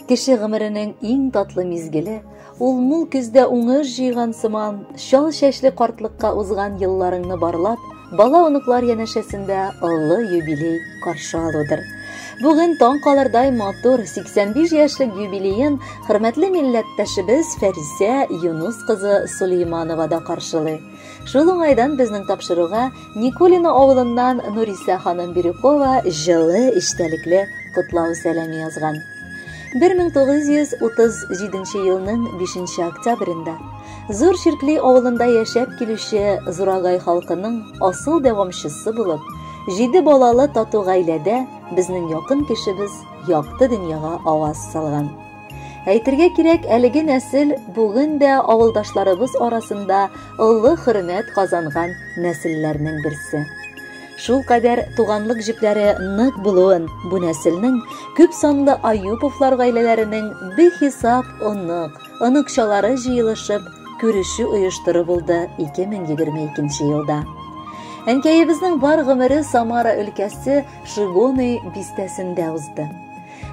Кеше гомеренең иң татлы мизгеле, ул мул көздә уңыш җыйган сыман, чал чәчле картлыкка узган елларыңны барлап, бала-оныклар янәшәсендә олы юбилей каршы алудыр. Бүген таң калырдай матур 85 яшьлек юбилеен хөрмәтле милләттәшебез Фәрисә Юнус кызы Сулейманова да каршылый. Шул уңайдан безнең тапшыруга Никулино авылыннан Нурисә ханым Бирюкова җылы эчтәлекле котлау сәламе язган. 1937 елның 5 октябрендә Зур Чиркли авылында яшәп килүче Зурагай халкының асыл дәвамчысы булып, җиде балалы тату гаиләдә безнең якын кешебез якты дөньяга аваз салган. Әйтергә кирәк, әлеге нәсел бүген дә авылдашларыбыз арасында олы хөрмәт казанган нәселләрнең берсе. Шул кадәр туганлык җепләре нык булуын бу нәселнең күп санлы Аюповлар гаиләләренең бихисап онык, оныкчалары җыелышып, күрешү оештыру булды 2022 елда. Әнкәебезнең бар гомере Самара өлкәсе Шигоны бистәсендә узды.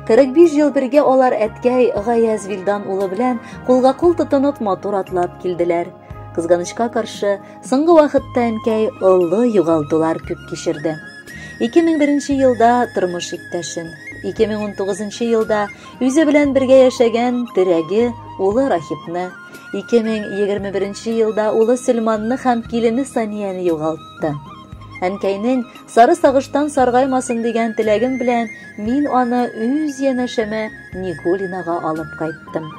45 ел бергә алар әткәй Гаяз Вилдан улы белән кулга-кул тотынып матур атлап килделәр. Кызганычка каршы, соңгы вакытта әнкәй олы югалтулар күп кичерде. 2001 елда тормыш иптәшен, 2019 елда үзе белән бергә яшәгән терәге улы Рахипны, 2021 елда улы Сөлманны һәм килене Санияне югалтты. Әнкәйнең сары сагыштан саргаймасын дигән теләгем белән мин аны үз янәшәмә Никулинага алып кайттым.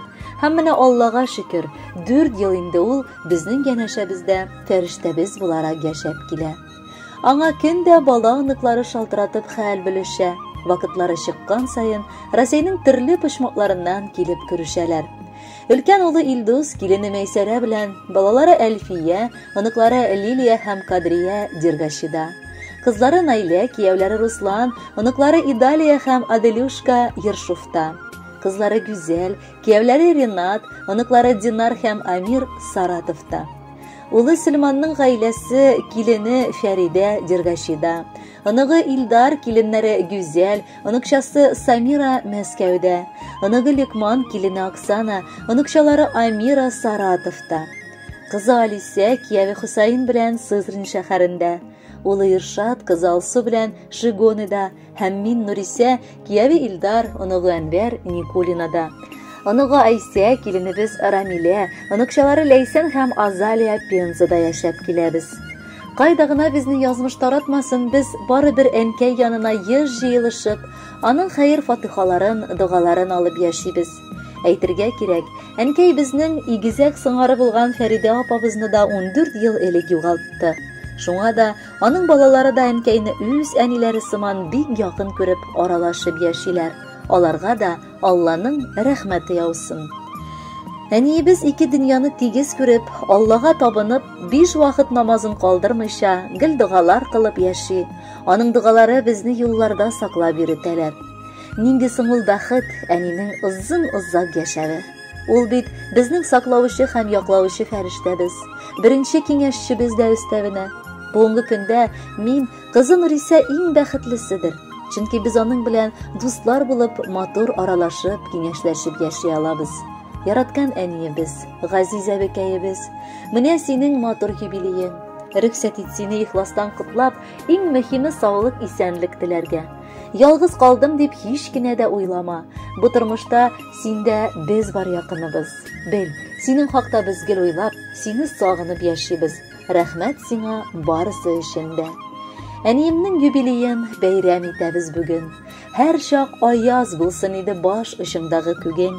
Һәм менә Аллага шөкер, 4 ел инде ул безнең янәшәбездә фәрештәбез буларак яшәп килә. Аңа көн дә бала оныклары шалтыратып хәл белешә. Вакытлары чыккан саен Россиянең төрле почмакларыннан килеп күрешәләр. Өлкән улы Илдус килене Мәйсәрә белән, балалары Әлфия, оныклары Лилия һәм Кадрия Дергачида. Кызлары Найлә, кияүләре Руслан, оныклары Идалия һәм Аделюшка Ершуфта. Кызлары Гүзәл, кияүләре Ренат, оныклары Динар һәм Амир Саратовта. Улы Сөлманның гаиләсе килене Фәридә Дергачида. Оныгы Илдар, киленнәре Гүзәл, оныкчасы Самира Мәскәүдә. Оныгы Лекман, килене Оксана, оныкчалары Амира Саратовта. Кызы Алисә, кияве Хусаин белән Сызрань шәһәрендә. Улы Иршат, кызы Алсу белән Шигоныда һәм мин Нурисә, кияве Илдар, оныгы Әнвәр Никулинада. Оныгы Айсә, киленебез Рамилә, оныкчалары Ләйсән һәм Азалия Пензада яшәп киләбез. Кайда гына безне язмыш таратмасын, без барыбер әнкәй янына еш җыелышып, аның хәер-фатихаларын, догаларын алып яшибез. Әйтергә кирәк, әнкәй безнең игезәк сыңары булган Фәридә апабызны да 14 ел элек югалтты. Шуңа да аның балалары да әнкәйне үз әниләре сыман бик якын күреп аралашып яшиләр. Аларга да Алланың рәхмәте яусын. Әниебез ике дөньяны тигез күреп, Аллага табынып, биш вакыт намазын калдырмыйча, гел догалар кылып яши. Аның догалары безне юлларда саклап йөретәләр. Нинди соң ул бәхет, әнинең озын-озак яшәве. Ул бит безнең саклаучы һәм яклаучы фәрештәбез, беренче киңәшчебез дә өстәвенә. Бүгенге көндә мин кызы Нурисә иң бәхетлеседер. Чөнки без аның белән дуслар булып, матур аралашып, киңәшләшеп яши алабыз. Яраткан әниебез, газиз әбекәебез, менә синең матур юбилеең. Рөхсәт ит сине ихластан котлап, иң мөһиме саулык, исәнлек теләргә. Ялгыз калдым дип һич кенә дә уйлама. Бу тормышта синдә без бар якыныбыз. Бел, синең хакта без гел уйлап, сине сагынып яшибез. Рәхмәт сиңа барысы өчен дә. Әниемнең юбилеен бәйрәм итәбез бүген. Һәр чак аяз булсын иде баш очыңдагы күгең.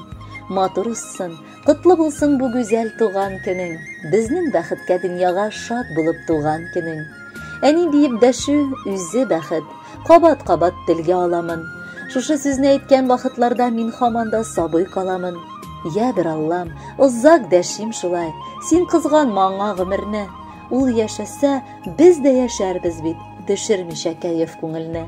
Матур узсын, котлы булсын бу гүзәл туган көнең. Безнең бәхеткә дөньяга шат булып туган көнең. Әни диеп дәшү үзе бәхет. Кабат-кабат телгә аламын. Шушы сүзне әйткән вакытларда мин һаман да сабый каламын. Я бер Аллам, озак дәшим шулай. Син кызганма аңа гомерне. Ул яшәсә, без дә яшәрбез бит, төшермичә кәеф күңелне.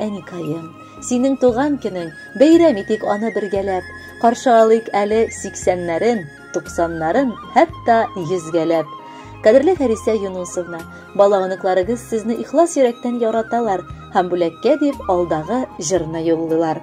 Әникаем, синең туган көнең, бәйрәм итик аны бергәләп. Каршы алыйк әле сиксәннәрен, туксаннарын, хәтта йөзгәләп. Кадерле Фәрисә Юнусовна, бала оныкларыгыз сезне ихлас йөрәктән яраталар һәм бүләккә дип алдагы җырны юллыйлар.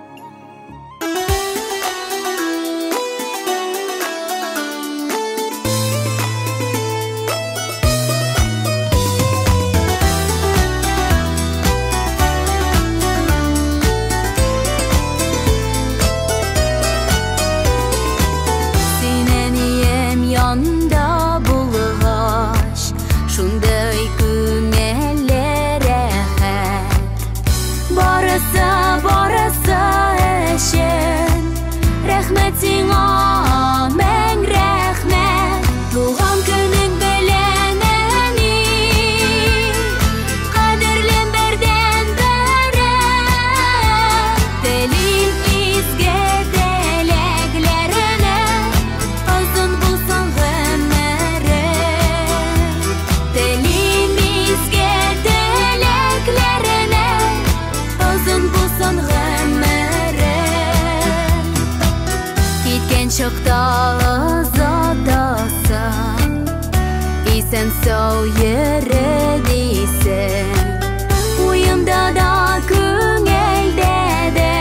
Исән-сау йөре дисең. Уемда да, күңелдә дә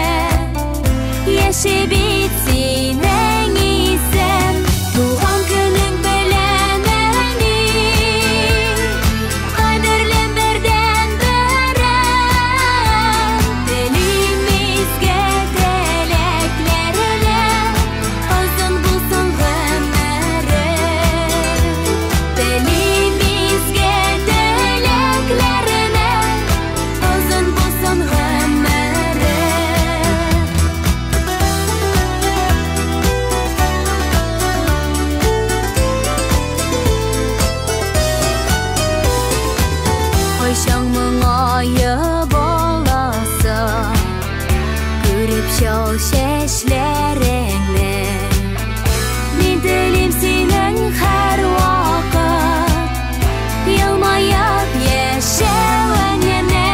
яши бит синең исем. Туган көнең белән, әни, кадерлем бердән-берем. Телим изге теләкләреңә, озын булсын гомерең. Телим изге теләкләреңә, озын булсын гомерең. Кайчан моңаеп аласың, күреп чал чәчләреңне. Мин телим синең һәрвакыт елмаеп яшәвеңне.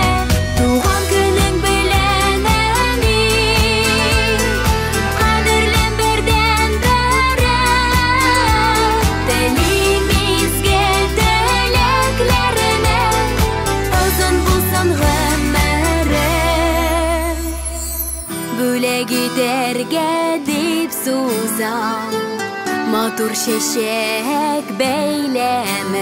Туган көнең белән, әни, кадерлем бердән-берем. Телим изге теләкләреңә, озын булсын гомерең. Бүләк итәргә дип сузам матур чәчәк бәйләмен.